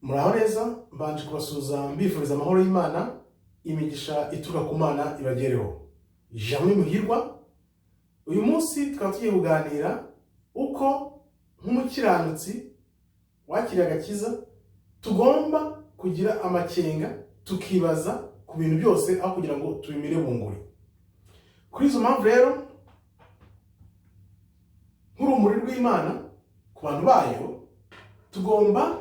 Muraho neza, mbanje kubasuhuza mbifuriza amahoro y'Imana, imigisha ituruka ku Mana ibagereho. Jamwe muhirwa, uyu munsi tukaba tugiye kuganira uko nk'umukiranutsi wakiriye agakiza tugomba kugira amakenga, tukibaza ku bintu byose aho kugira ngo tubimire bunguri. Kuri izo mpamvu rero, nk'urumuri rw'Imana ku bantu bayo, tugomba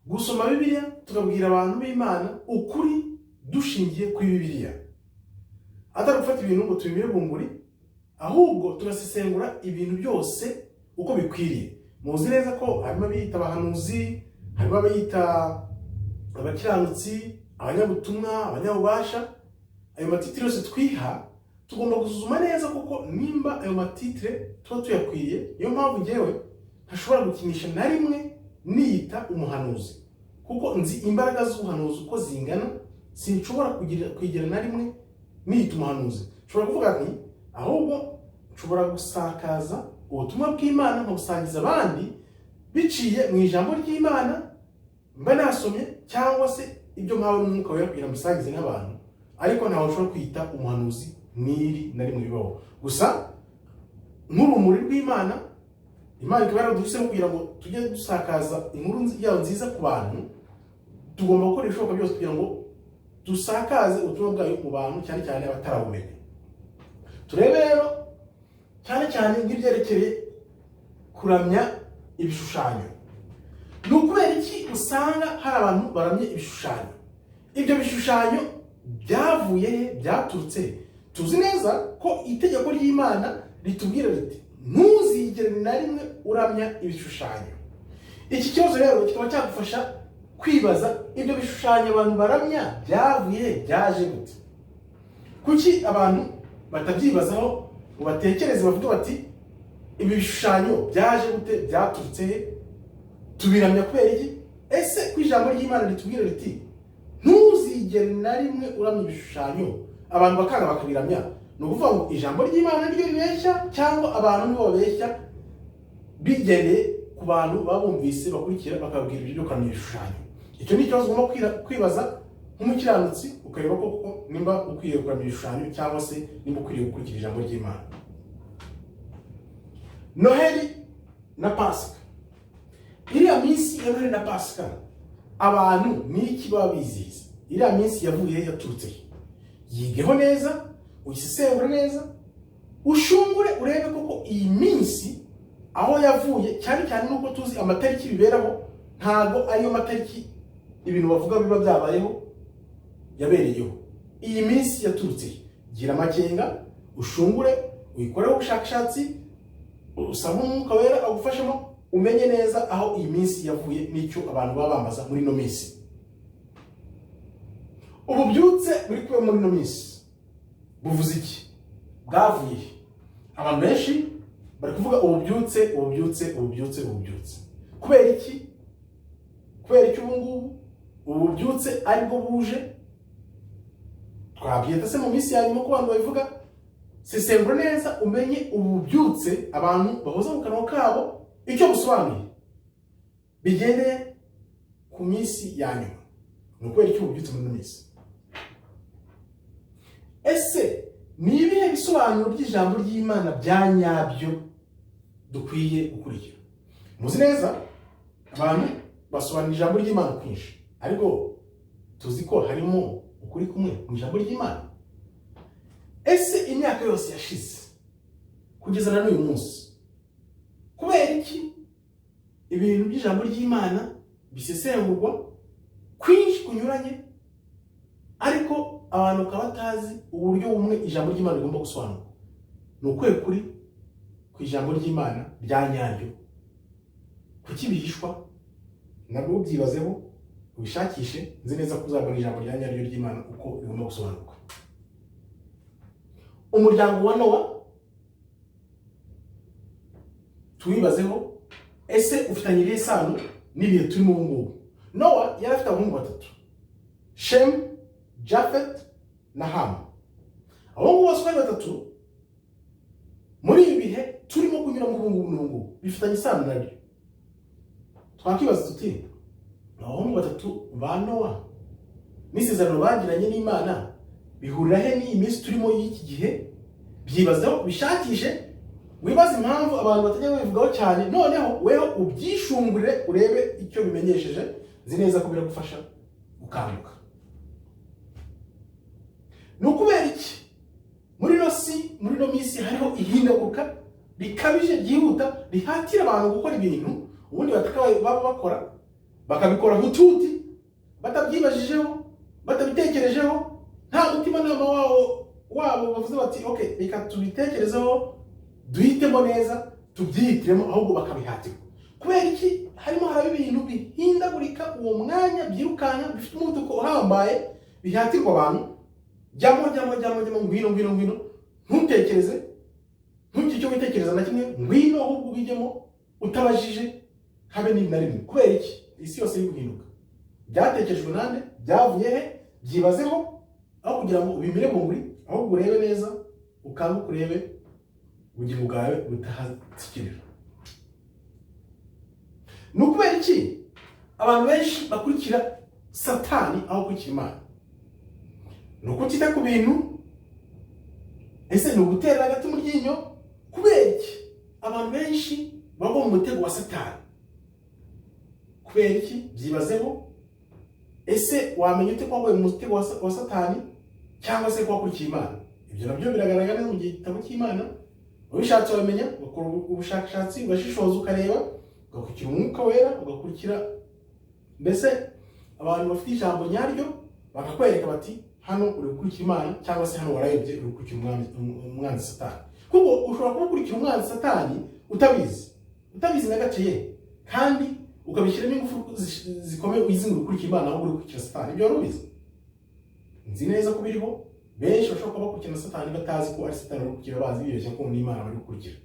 gusoma Bibiliya, tukabwira abantu b'Imana ukuri dushingiye kuri Bibiliya, atari gufata ibintu ngo tubimire bunguri, ahubwo tugasesengura ibintu byose uko bikwiriye. Muzi neza ko harimo abiyita abahanuzi, harimo abayita abakiranutsi, abanyabutumwa, abanyabubasha. Ayo matitire yose twiha, tugomba gusuzuma neza kuko nimba ayo matitire tuba tuyakwiriye. Niyo mpamvu ngewe ntashobora gukinisha na rimwe niyita umuhanuzi, kuko nzi imbaraga z'ubuhanuzi uko zingana. Sinshobora kugira na rimwe niyita umuhanuzi. Nshobora kuvuga nti ahubwo nshobora gusakaza ubutumwa bw'Imana, nkabusangiza abandi biciye mu ijambo ry'Imana mba nasomye, cyangwa se ibyo mpawe n'Umwuka Wera kugira ngo mbisangize n'abantu, ariko ntawe ushobora kwita umuhanuzi n'iri na rimwe bibaho. Gusa nk'urumuri rw'Imana, Imana ikaba yaraduhisemo kugira ngo tujye dusakaza inkuru yayo nziza ku bantu, tugomba gukora ibishoboka byose kugira ngo dusakaze ubutumwa bwayo mu bantu, cyane cyane abatarabumenya. Turebe rero cyane cyane nk'ibyerekeye kuramya ibishushanyo. Ni ukubera iki usanga hari abantu baramye ibishushanyo? Ibyo bishushanyo byavuye he? Byaturutse he? Tuzi neza ko itegeko ry'Imana ritubwira riti: "Ntuzigere na rimwe uramya ibishushanyo." Iki kibazo rero kikaba cyagufasha kwibaza: ibyo bishushanyo abantu baramya byavuye he? Byaje gute? Kuki abantu batabyibazaho ngo batekereze, bavuge bati: "Ibi bishushanyo byaje gute? Byaturutse he? Tubiramya kubera iki?" Ese ko ijambo ry'Imana ritubwira riti: "Ntuzigere na rimwe uramya ibishushanyo", abantu bakanga bakabiramya, ni ukuvuga ngo ijambo ry'Imana niryo ribeshya, cyangwa abantu nibo babeshya bigendeye ku bantu baba bumvise, bakurikira, bakabwira ibyo byo kuramya ibishushanyo? Icyo ni ikibazo ugomba kwibaza nk'umukiranutsi, ukareba koko nimba ukwiriye kuramya ibishushanyo cyangwa se nimba ukwiriye gukurikira ijambo ry'Imana. Noheli na Pasika, iriya minsi ya Noheli na Pasika, abantu ni iki baba bizihiza? Iriya minsi yavuye he? Yaturutse he? Yigeho neza, uyisesengure neza, ushungure, urebe koko iyi minsi aho yavuye, cyane cyane nuko tuzi amatariki biberaho ntago ariyo matariki ibintu bavuga biba byabayeho yabereyeho. Iyi minsi yaturutse he? Gira amakenga, ushungure, uyikoreho ubushakashatsi, usabe Umwuka Wera agufashemo, umenye neza aho iyi minsi yavuye n'icyo abantu baba bambaza muri ino minsi. Ububyutse buri kuba muri ino minsi buvuze iki? Bwavuye he? Abantu benshi bari kuvuga ububyutse, ububyutse, ububyutse, ububyutse. Kubera iki? Kubera iki ubu ngubu ububyutse aribwo buje? Twabyita se mu minsi ya nyuma, ko abantu babivuga? Sesengura neza, umenye ububyutse abantu bahoza mu kanwa kabo icyo busobanuye, bigendeye ku minsi ya nyuma. Ni ukubera iki ububyutse muri ino minsi? Ese ni ibihe bisobanuro by'ijambo ry'Imana bya nyabyo dukwiye gukurikira? Muzi neza abantu basobanura ijambo ry'Imana kwinshi, ariko tuzi ko harimo ukuri kumwe mu ijambo ry'Imana. Ese imyaka yose yashize kugeza na n'uyu munsi, kubera iki ibintu by'ijambo ry'Imana bisesengurwa kwinshi kunyuranye, ariko abantu bakaba batazi uburyo bumwe ijambo ry'Imana rigomba gusobanurwa? Ni ukuhe kuri ku ijambo ry'Imana rya nyaryo? Kuki bihishwa? Nabwo ubyibazeho, ubishakishe. Nzi neza ko uzabona ijambo rya nyaryo ry'Imana uko rigomba gusobanurwa. Umuryango wa Nowa tuwibazeho. Ese ufitanye irihe sano n'ibihe turimo ubu ngubu? Nowa yari afite abahungu batatu: Shemu, Jafet na Hamu. Abahungu bose uko ari batatu, muri ibi bihe turimo kunyuramo ubu ngubu n'ubu ngubu, bifitanye isano nabyo. Twakwibaza tuti: Abahungu batatu ba Nowa n'isezerano bagiranye n'Imana bihurira he n'iyi minsi turimo y'iki gihe? Byibazeho, bishakishe, wibaze impamvu abantu batajya babivugaho cyane. Noneho weho ubyishungurire, urebe icyo bimenyesheje. Nzi neza ko biragufasha gukanguka. Ni ukubera iki muri ino si, muri ino minsi, hariho ihindaguruka rikabije ryihuta rihatira abantu gukora ibintu ubundi batakabaye baba bakora, bakabikora hututi, batabyibajijeho, batabitekerejeho, nta mutimanama wabo bavuze bati: "Ok, reka tubitekerezeho, duhitemo neza, tubyihitiremo"? Ahubwo bakabihatirwa. Kubera iki harimo haraba ibintu bihindagurika uwo mwanya, byirukanka, bifite umuvuduko uhambaye, bihatirwa abantu: jyamo, jyamo, jyamo, jyamo, ngwino, ngwino, ngwino, ntutekereze, ntugire icyo witekereza na kimwe, ngwino ahubwo ubijyemo utabajije habe ni na rimwe? Kubera iki isi yose iri guhinduka? Byatekerejwe nande? Byavuye he? Byibazeho. Aho kugira ngo ubimire bunguri, ahubwo urebe neza, ukanguke, urebe ubugingo bwawe butahatikirira. Ni ukubera iki abantu benshi bakurikira Satani aho gukurikira Imana? Ni ukutita ku bintu? Ese ni uguterera hagati mu ryinyo? Kubera iki abantu benshi bagwa mu mutego wa Satani? Kubera iki? Byibazeho. Ese wamenya ute ko waguye mu mutego wa Satani cyangwa se ko wakurikiye Imana? Ibyo nabyo biragaragara neza mu gitabo cy'Imana. Ubishatse wamenya, ugakora ubushakashatsi, ugashishoza, ukareba, ugakurikira Umwuka Wera, ugakurikira mbese abantu bafite ijambo nyaryo, bakakwereka bati: "Hano uri gukurikira Imana", cyangwa se "Hano warayobye, uri gukurikira umwanzi Satani." Kuko ushobora kuba ukurikira umwanzi Satani utabizi, utabizi na gace ye, kandi ukabishyiramo ingufu zikomeye, uzi ngo ukurikira Imana, ahubwo uri gukurikira Satani. Ibyo wari ubizi? Nzi neza ko biriho benshi bashobora kuba bakurikira Satani batazi ko ari Satani bari gukurikira, bazi bibeshya ko n'Imana bari gukurikira.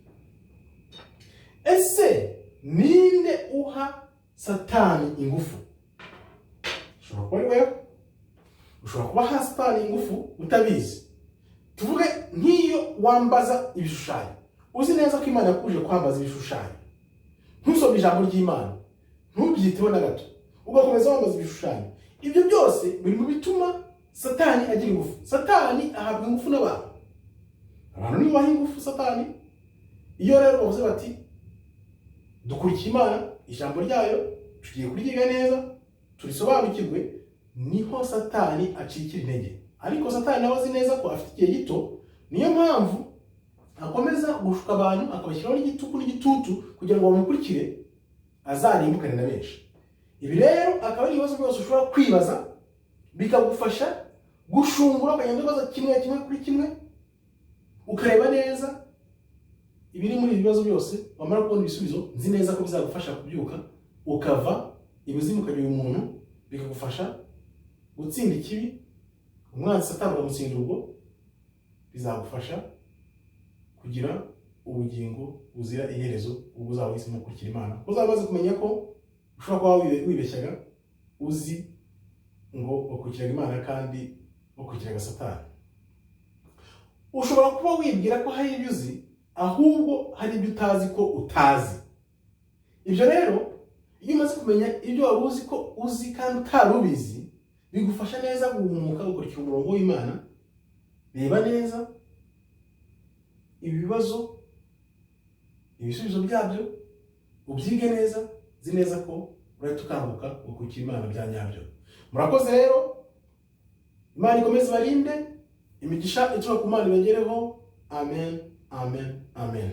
Ese ninde uha Satani ingufu? Ushobora kuba ari wewe. Ushobora kuba aha Satani ingufu utabizi. Tuvuge nk'iyo wambaza ibishushanyo, uzi neza ko Imana yakuje kwambaza ibishushanyo, ntusome ijambo ry'Imana, ntubyiteho na gato, ugakomeza wambaza ibishushanyo. Ibyo byose biri mu bituma Satani agira ingufu. Satani ahabwa ingufu n'abantu. Abantu nibo baha ingufu Satani. Iyo rero bavuze bati: "Dukurikiye Imana, ijambo ryayo tugiye kuryiga neza, turisobanukirwe", niho Satani acikira intege. Ariko Satani nawe azi neza ko afite igihe gito. Niyo mpamvu akomeza gushuka abantu, akabashyiraho n'igitugu n'igitutu kugira ngo bamukurikire, azarimbukane na benshi. Ibi rero akaba ari ibibazo byose ushobora kwibaza, bikagufasha gushungura, ukagenda ubaza kimwe kimwe kuri kimwe, ukareba neza ibiri muri ibi bibazo byose. Wamara kubona ibisubizo, nzi neza ko bizagufasha kubyuka, ukava ibuzimu, ukagira umuntu, bikagufasha gutsinda ikibi, umwanzi Satani ukamutsinda. Ubwo bizagufasha kugira ubugingo buzira iherezo, ubwo uzaba wahisemo gukurikira Imana, kuko uzaba umaze kumenya ko ushobora kuba wibeshyaga, uzi ngo wakurikiraga Imana kandi wakurikiraga Satani. Ushobora kuba wibwira ko hari ibyo uzi, ahubwo hari ibyo utazi ko utazi. Ibyo rero, iyo umaze kumenya ibyo wari uzi ko uzi kandi utari ubizi, bigufasha neza guhumuka, ugakurikira umurongo w'Imana. Reba neza ibi bibazo, ibisubizo byabyo ubyige neza. Nzi neza ko urahita ukanguka, ugakurikira Imana bya nyabyo. Murakoze rero. Imana ikomeze ibarinde, imigisha ituruka ku Mana ibagereho. Amen, amen, amen.